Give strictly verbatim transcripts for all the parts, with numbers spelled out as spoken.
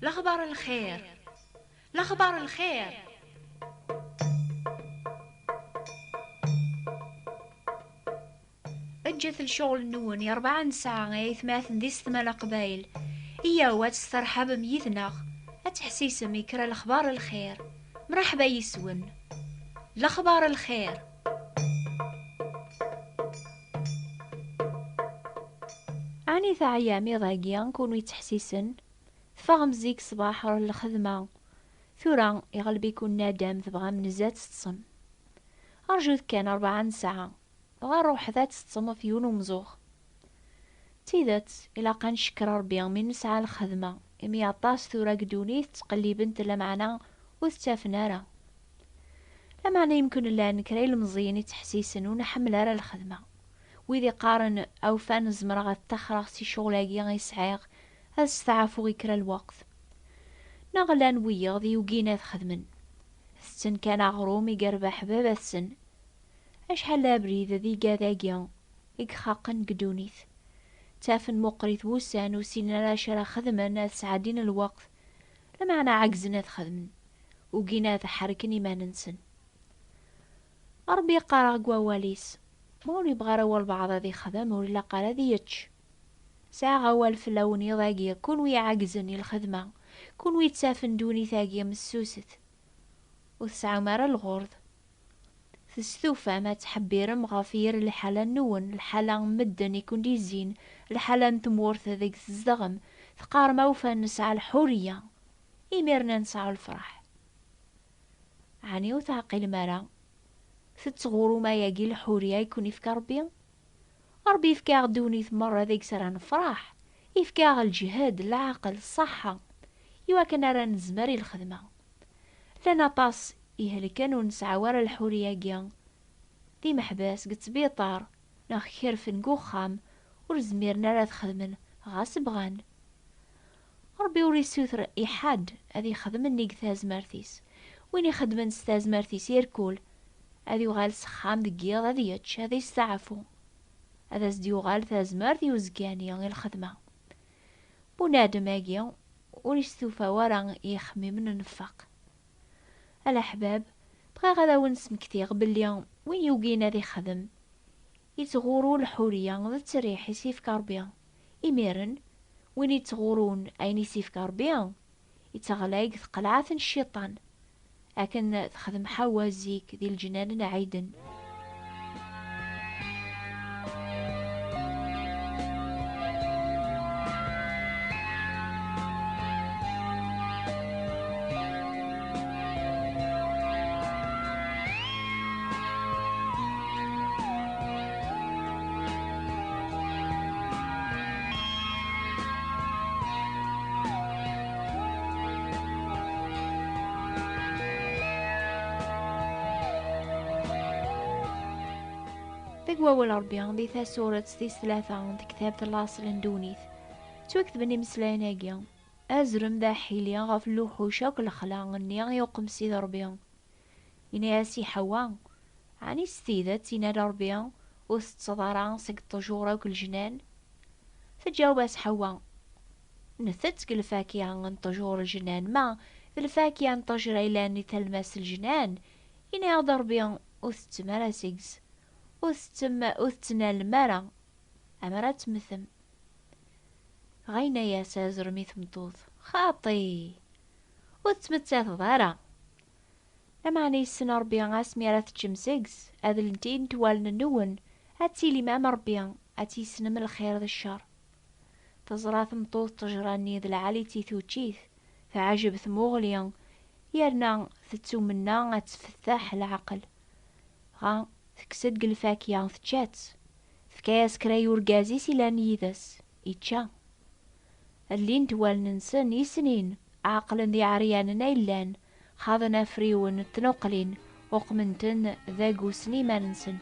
Lexbar n lxir. Lexbar n lxir. Ǧǧet lecɣel-nwen i rebɛa n ssaɛa, ay atmaten d isetma n Leqbayel. Iyyaw ad testerḥabem yid-neɣ, ad teḥsisem i kra lexbar n lxir. Mreḥba yis-wen. Lexbar n lxir. Ɛni teɛyam iḍ-agi, kunwi yettḥessisen? Teffɣem zik ṣṣbeḥ ɣer lxedma. Tura iɣleb-iken nadam, tebɣam nezzeh ad teṭṭsem. Rjut kan rebɛa n ssaɛa, dɣa ruḥet ad teṭṭsem ɣef yiwen umzuɣ. D tidet, ilaq ad ncekkeṛ Ṛebbi mi nesɛa lxedma, imi aṭas tura deg ddunit ttqellibent, lameɛna ur t-ttafen ara. Lameɛna yemken llan kra ilemẓiyen yettḥessisen ur nḥemmel ara lxedma. Wid iqqaren, "Awfan zemreɣ ad ttaxreɣ si ccɣel-agi i sɛiɣ, ad steɛfuɣ i kra lweqt." Neɣ llan wiyaḍ yugin ad xedmen. Tetten kan aɣrum i yerbeḥ baba-tsen. Acḥal d abrid d igad-agi i ixaqen deg ddunit. Ttafen meqqrit wussan, ur ssinen ara acu ara xedmen, ad sɛeddin lweqt, lameɛna ɛeggzen ad xedmen. Ugin ad ḥerken iman-nsen. Ṛebbi yeqqar-aɣ deg wawal-is, ma ur yebɣi ara walbeɛḍ ad ixdem, ur ilaq ara ad yečč. Sɛiɣ awal fell-awen iḍ-agi, kunwi iɛeggzen i lxedma, kunwi yettafen ddunit-agi messuset. Ur tesɛum ara lɣerḍ. Testufam ad tḥebbirem ɣef yir lḥala-nwen, lḥala n medden i ken-d-izzin, lḥala n tmurt deg tzedɣem. Teqqarem, "Awfan nesɛa lḥuriya, imiren ad nesɛu lefraḥ." Ɛni ur teɛqilem ara? Tettɣurum ayagi lḥuriya i ken-ifka Ṛebbi? Ṛebbi ifka-aɣ ddunit merra deg-s ara nefraḥ. Ifka-aɣ lǧehd, leɛqel, ṣṣaḥa, iwakken ara nezmer i lxedma. Llan aṭas ihelken ur nesɛi ara lḥuriya-agi. D imeḥbas deg ttbiṭar neɣ kerfen deg uxxam, ur zmiren ara ad xedmen ɣas bɣan. Ṛebbi ur issuter i ḥedd ad ixdem nnig tazmert-is. Win ixeddmen s tazmert-is irkul, ad yuɣal s axxam deg yiḍ, ad yečč, ad isteɛfu. Ad as-d-yuɣal tazmert i uzekka-nni i lxedma. Bunadem-agi ur istufa wara i yixemmimen n nnfaq. A leḥbab, bɣiɣ ad awen-smektiɣ belli win yugin ad ixdem, yettɣuru lḥuriya d ttriḥ i s-ifka Ṛebbi. Imiren, win yettɣurun ayen i s-ifka Ṛebbi, yetteɣlay deg tqelɛet n cciṭan, akken texdem Ḥawa zik di leǧnan n Ɛiden. Deg wawal Ṛebbi, di tasuret tis tlata n tektabt n laṣel n ddunit, ttwaketben imeslayen-agi: "Azrem d aḥili ɣef lluḥuc akk lexla-nni i uqemsid Ṛebbi." Yenna-yas i Ḥawa: "Ɛni s tidet, yenna-d Ṛebbi, ur tetteḍ ara seg ṭṭjur akk lejnan?" Tǧaweb-as Ḥawa: "Ntett deg lfakya n ṭṭjur lejnan, ma d lfakya n ṭṭejra yellan i talmast lejnan, yenna-yaɣ-d Ṛebbi ur tettem ara seg-s, ur tettem, ur tettnalem ara, amar ad temmtem." Dɣa yenna-yas azrem i tmeṭṭut: "Xaṭi, ur tettmettateḍ ara. Lameɛna yessen Ṛebbi asmi ara teččem seg-s, ad lentint wallen-nwen, ad tilim am Ṛebbi, ad tissnem lxir d ccer." Teẓra tmeṭṭut ṭṭejra-nni d lɛali-tt i tuččit, teɛjeb tmuɣli, yerna tettumenna ad tfettaḥ leɛqel. Dɣa tekkes-d deg lfakya, tečča-tt. Tefka-yas kra i urgaz-is ilan yid-s, ičča. Llint wallen-nsen i snin, ɛeqlen d iɛeryanen ay llan, xaḍen afriwen n tnuqlin, uqmen-ten d agus n iman-nsen.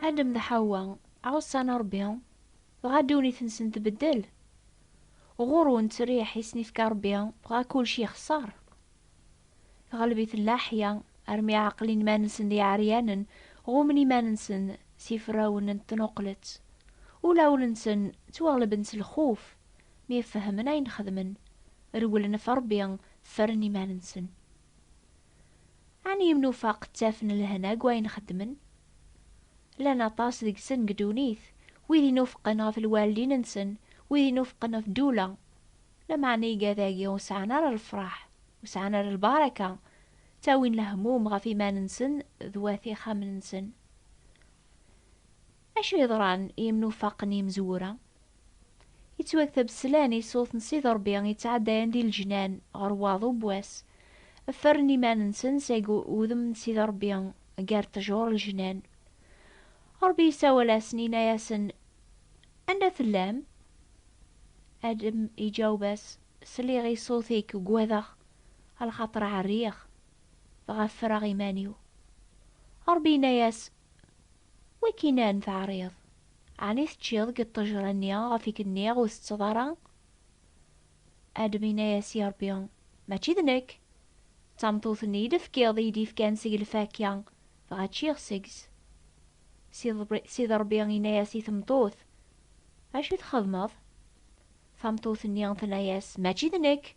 Adem d Ḥawa ɛuṣan Ṛebbi, dɣa ddunit-nsen tbeddel. Ɣur-wen ttriḥ i sen-ifka Ṛebbi, dɣa kullec yexṣer. Tɣelb-iten laḥya, armi ɛeqlen iman-nsen d iɛeryanen, ɣummen iman-nsen s iferrawen n tnuqlet. Ulawen-nsen ttwaɣelben s lxuf, mi fehmen ayen xedmen, rewlen ɣef Ṛebbi, ffren iman-nsen. Ɛni imnufaq ttafen lehna deg wayen xeddmen? Llan aṭas deg-sen deg ddunit, wid inufqen ɣef lwaldin-nsen, wid inufqen ɣef ddula. Lameɛna igad-agi ur sɛan ara lefraḥ, ur sɛan ara lbaraka, ttawin lehmum ɣef iman-nsen d wat ixxamen-nsen. Acu yeḍran i yimnufaqen yimezwura? Yettwakteb slan i ṣṣut n Sidi Ṛebbi yettɛeddayen di leǧnan ɣer waḍu n wass. Ffren iman-nsen seg udem n Sidi Ṛebbi gar ṭṭjur n leǧnan. Ṛebbi yessawal-asen, yenna-yasen: "Anda tellam?" Adem iǧaweb-as: "Sliɣ i ṣṣut-ik, uggadeɣ, lxaṭer ɛerriɣ, dɣa ffreɣ iman-iw." Ṛebbi yenna-yas: "Wi k-innan teɛriḍ? Ɛni teččiḍ deg ṭṭejra-nni ɣef i k-nniɣ ur tetteḍ ara?" Adem yenna-yas i Ṛebbi: "Mačči d nekk. D tameṭṭut-nni i d-tefkiḍ i yi-d-yefkan seg lfakya, dɣa ččiɣ seg-s." Sidi Ṛebbi, Sidi Ṛebbi yenna-yas i tmeṭṭut: "Acu txedmeḍ?" Tameṭṭut-nni tenna-yas: "Mačči d nekk.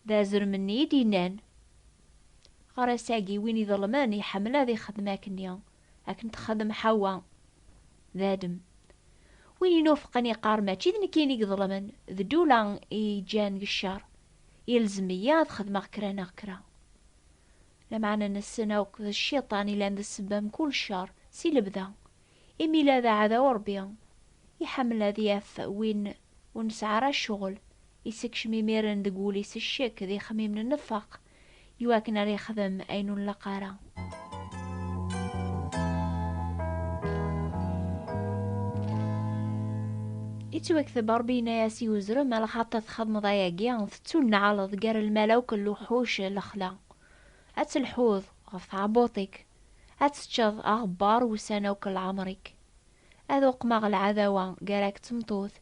D azrem-nni i d-yennan." Ɣer ass-agi, win iḍelmen iḥemmel ad ixdem akkenni, akken texdem Ḥawa d Adem. Win inufqen iqqar: "Mačči d nekkini i iḍelmen, d ddula i yi-ǧǧan deg ccer. Yelzem-iyi ad xedmeɣ kra neɣ kra." Lameɛna nessen akk d cciṭan i yellan d ssebba mkul ccer si lebda. Imi yella d aɛdaw Ṛebbi, iḥemmel ad yaf win ur nesɛi ara ccɣel, isekcem imiren deg wul-is ccek d ixemmimen n nnfaq, iwakken ara yexdem ayen ur nlaq ara. Ittwakteb Ṛebbi yenna-yas i uzrem: "Lxaṭer txedmeḍ ayagi, tettunneɛleḍ gar lmala akk n luḥuc n lexla. Ad telḥuḍ ɣef tɛebbuṭ-ik, ad teččeḍ aɣebbar wussan akk n leɛmer-ik. Ad uqmeɣ lɛadawa gar-ak d tmeṭṭut,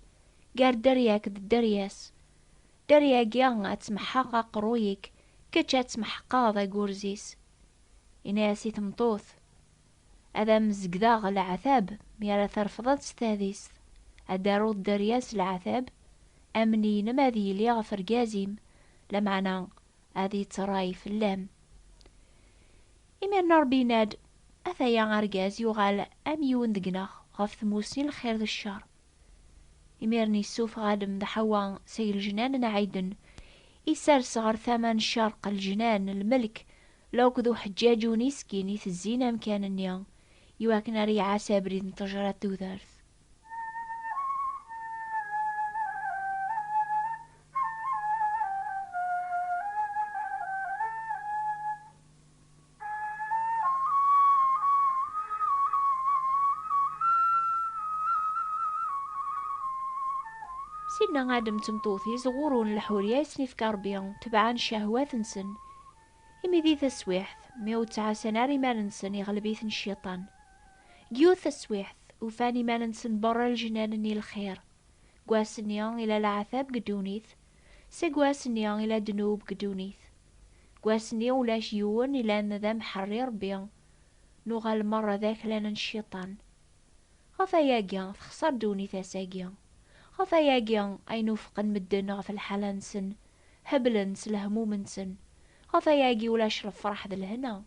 gar dderya-k d dderya-s. Dderya-agi ad temḥeq aqerruy-ik, kečč ad temḥeqqeḍ agurz-is." Yenna-yas i tmeṭṭut: "Ad am-zegdeɣ leɛtab mi ara terfdeḍ s tadist. Ad d-aruḍ dderya s leɛtab, amni-inem ad yili ɣef rgaz-im, lameɛna ad yettṛay fell-am." Imiren Ṛebbi yenna-d: "Ataya argaz yuɣal am yiwen deg-neɣ ɣef tmusni n lxir d ccer." Imiren yessufeɣ Adem d Ḥawa seg lejnan n Ɛiden, isers ɣer tama n ccerq lejnan n lmelk, lakked uḥeǧǧaǧ uniskin itezzin amkan-nni, iwakken ara iɛass abrid n ṭṭejra n tudert. Sidna Adem d tmeṭṭut-is ɣur-wen lḥurya i sen-ifka Ṛebbi, tebɛen ccehwat-nsen. Imi di taswiɛt, mi ur ttɛassan ara iman-nsen, iɣleb-iten cciṭan. Deg yiwet taswiɛt, ufan iman-nsen berra lejnan-nni n lxir. Deg wass-nni, ila leɛtab deg ddunit. Seg wass-nni, ila ddnub deg ddunit. Deg wass-nni, ulac yiwen ilan d amḥerri Ṛebbi. Nuɣal merra d aklan n cciṭan. Ɣef ayagi, texṣer ddunit ass-agi. Ɣef ayagi, ayen ufqen medden ɣef lḥala-nsen, heblen s lehmum-nsen. Ɣef ayagi, ulac lefṛeḥ d lehna.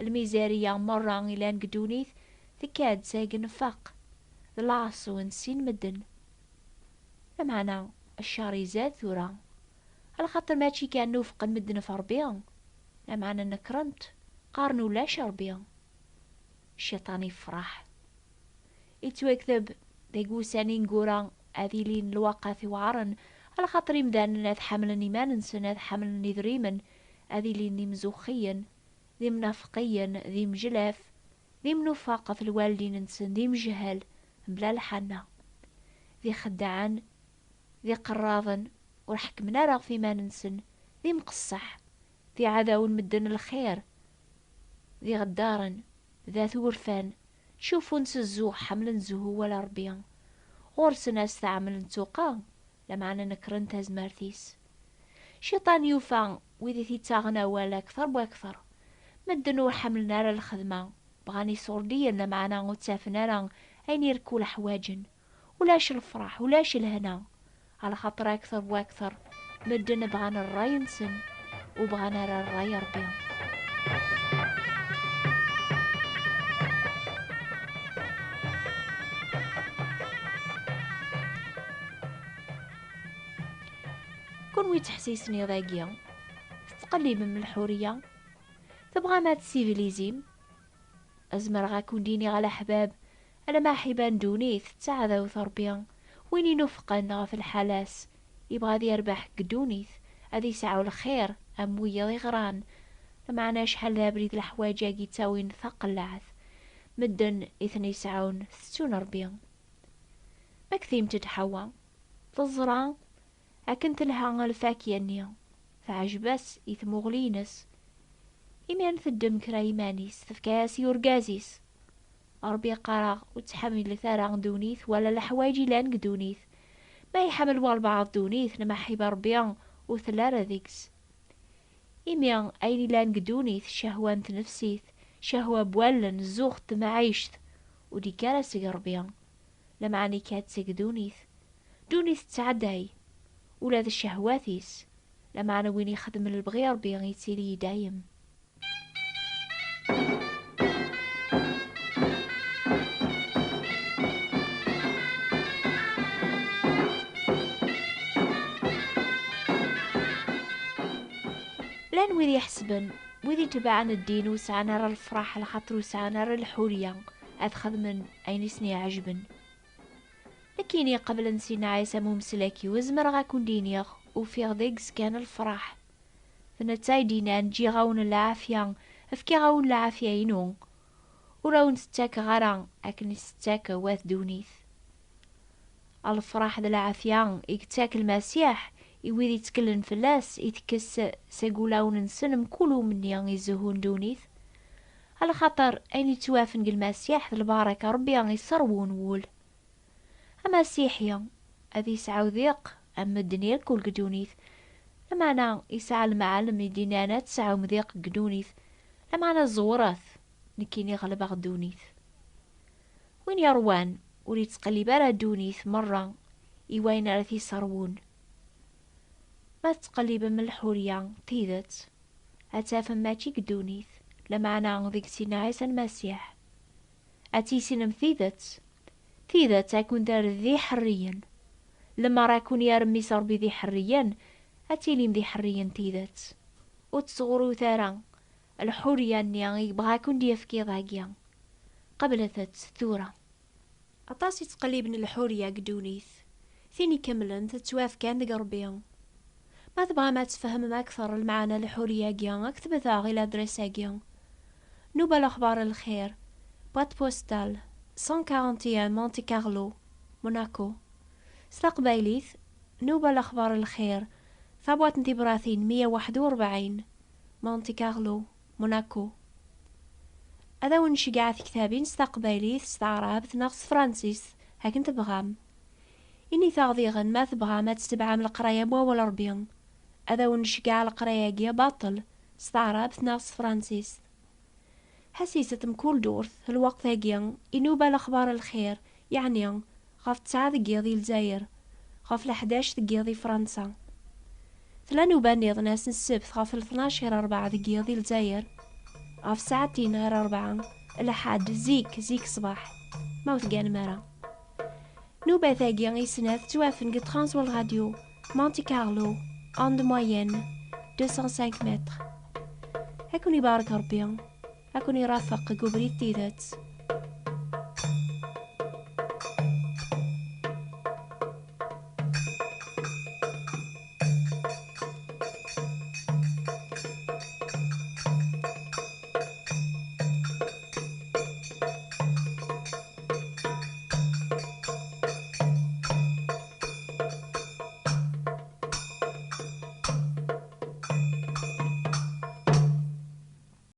Lmizariya merra ilan deg ddunit tekka-d seg nnfaq d lɛaṣu n sin medden. Lameɛna, ccer izad tura. Alaxaṭer mačči kan ufqen medden ɣef Ṛebbi, lameɛna nekren-t, qqaren ulac Ṛebbi. Cciṭan yefṛeḥ. Ittwakteb deg wussan ineggura ad ilin lwaqat iweɛṛen, alaxaṭer imdanen ad ḥamlen iman-nsen, ad ḥamlen idrimen, ad ilin d imzuxxiyen, d imnafqiyen, d imejlaf, d imnufaq ɣef lwaldin-nsen, d imejhal, mebla lḥanna, d ixeddaɛen, d iqerraḍen, ur ḥekkmen ara ɣef iman-nsen, d imqeṣṣeḥ, d iɛdawen medden n lxir, d iɣeddaren, d at wurfan, Ttcufun s zzux, ḥemmlen zzhu wala Ṛebbi. Ɣur-sen a s-tɛemlen tuqa, lameɛna nekren tazmert-is. Cciṭan yufa wid i t-ittaɣen awal akteṛ bu akteṛ. Medden ur ḥemmlen ara lxedma, bɣan iṣurdiyen, lameɛna ur ttafen ara ayen irku leḥwaǧen. Ulac lefṛaḥ, ulac lehna. Ɛlaxaṭer akteṛ bu akteṛ, medden bɣan ṛṛay-nsen, ur bɣan ara ṛṛay Ṛebbi. Kunwi ttḥessisen iḍ-agi, tettqellibem lḥuriya, tebɣam ad tessivilizim? Zemreɣ ad kun-d-iniɣ a leḥbab, lmaḥiba n ddunit d taɛdawt Ṛebbi. Win inufqen ɣef lḥala-s, yebɣa ad yerbeḥ deg ddunit, ad yesɛu lxir am wiyiḍ iɣran. Lameɛna acḥal d abrid leḥwaǧ-agi ttawin taqellaɛt. Medden i ten-yesɛun tettun Ṛebbi. Ma ktimt-d Ḥawa, teẓra akken telha lfakya-nni, teɛjeb-as i tmuɣli-ines. Imiren teddem kra iman-is, tefka-as i urgaz-is. Ṛebbi yeqqar-aɣ ur ttḥamilet ara ddunit wala leḥwayeǧ yellan deg ddunit. Ma iḥemmel walbeɛḍ ddunit, lmaḥiba Ṛebbi ur telli ara deg-s. Imi ayen yellan deg ddunit, ccehwa n tnefsit, ccehwa n wallen, zzux n temɛict, ur d-ikka ara seg Ṛebbi. Lameɛna ikka-d seg ddunit. Ddunit tettɛedday, ula d ccehwat-is. Lameɛna win ixedmen lebɣi Ṛebbi yettili i dayem. Llan wid iḥesben, wid itebɛen ddin ur sɛan ara lefṛaḥ, lxaṭer ur sɛan ara lḥuriya ad xedmen ayen i sen-iɛejben. Nekkini, qeblen Sidna Ɛisa am umeslak-iw, zemreɣ ad kun-d-iniɣ, ufiɣ deg-s kan lefṛaḥ. D netta i d-yennan, ǧǧiɣ-awen lɛafya, fkiɣ-awen lɛafya-inu. Ur awen-tt-ttakeɣ ara akken i s-tettak wat ddunit. A lefṛaḥ d lɛafya i yettak Lmasiḥ i wid itteklen fell-as, itekkes seg wulawen-nsen mkul umenni izehhun ddunit. Alaxaṭer ayen yettwafen deg Lmasiḥ d lbaraka Ṛebbi iṣerwun wul. Amasiḥi ad yesɛu diq am medden irkul deg ddunit. Lameɛna yesɛa lemɛellem i d-yennan ad tesɛum diq deg ddunit, lameɛna ẓewret, nekkini ɣelbeɣ ddunit. Win yeṛwan ur yettqellib ara ddunit merra i wayen ara t-iṣerwun. Ma tettqellibem lḥuriya tidet, ad tafem mačči deg ddunit, lameɛna deg Sidna Ɛisa Lmasiḥ. Ad tissinem tidet, tidet ad kun-terr d iḥerriyen. Lemmer ad kun-yerr Mmi-s Ṛebbi d iḥerriyen, ad tilim d iḥerriyen tidet. Ur ttɣurut ara lḥuriya-nni i yebɣa ad kun-d-yefk iḍ-agi. Qeblet-tt tura. Aṭas i ttqelliben lḥuriya deg ddunit. Tin ikemlen tettwaf kan deg Ṛebbi. Ma tebɣam ad tfehmem akteṛ lmeɛna n lḥuriya-agi, ktbet-aɣ i ladres-agi: Nuba Lexbar Lxir, boîte postale cent quarante et un, Monte Carlo, Monaco. S taqbaylit, Nuba Lexbar Lxir, tabwaṭ n tibratin meyya u waḥed u rebɛin, Monte Carlo, Monaco. Ad awen-nceggeɛ tektabin s taqbaylit, s taɛrabt neɣ s tefransist, akken tebɣam. Init-aɣ diɣen ma tebɣam ad tetebɛem leqraya n wawal Ṛebbi. Ad awen-nceggeɛ leqraya-agi baṭel, s taɛrabt neɣ s tefransist. Ḥassiset mkul ddurt, lweqt-agi, inuba lexbar lxir, yeɛni ɣef ttesɛa deg yiḍ i Lezzayer, ɣef leḥdac deg yiḍ i Fransa. Tella nnuba nniḍen ass n ssebt ɣef tnac ɣer rebɛa deg yiḍ i Lezzayer, ɣef ssaɛtin ɣer rebɛa, lḥedd zik, zik ṣṣbeḥ, ma ur tegganem ara. Nnubat-agi i snat ttwafen deg Transworld Radio, Monte Carlo, onde moyenne, deux cent cinq mètres. Ad ken-ibarek Ṛebbi, ad ken-irafeq deg ubrid n tidet.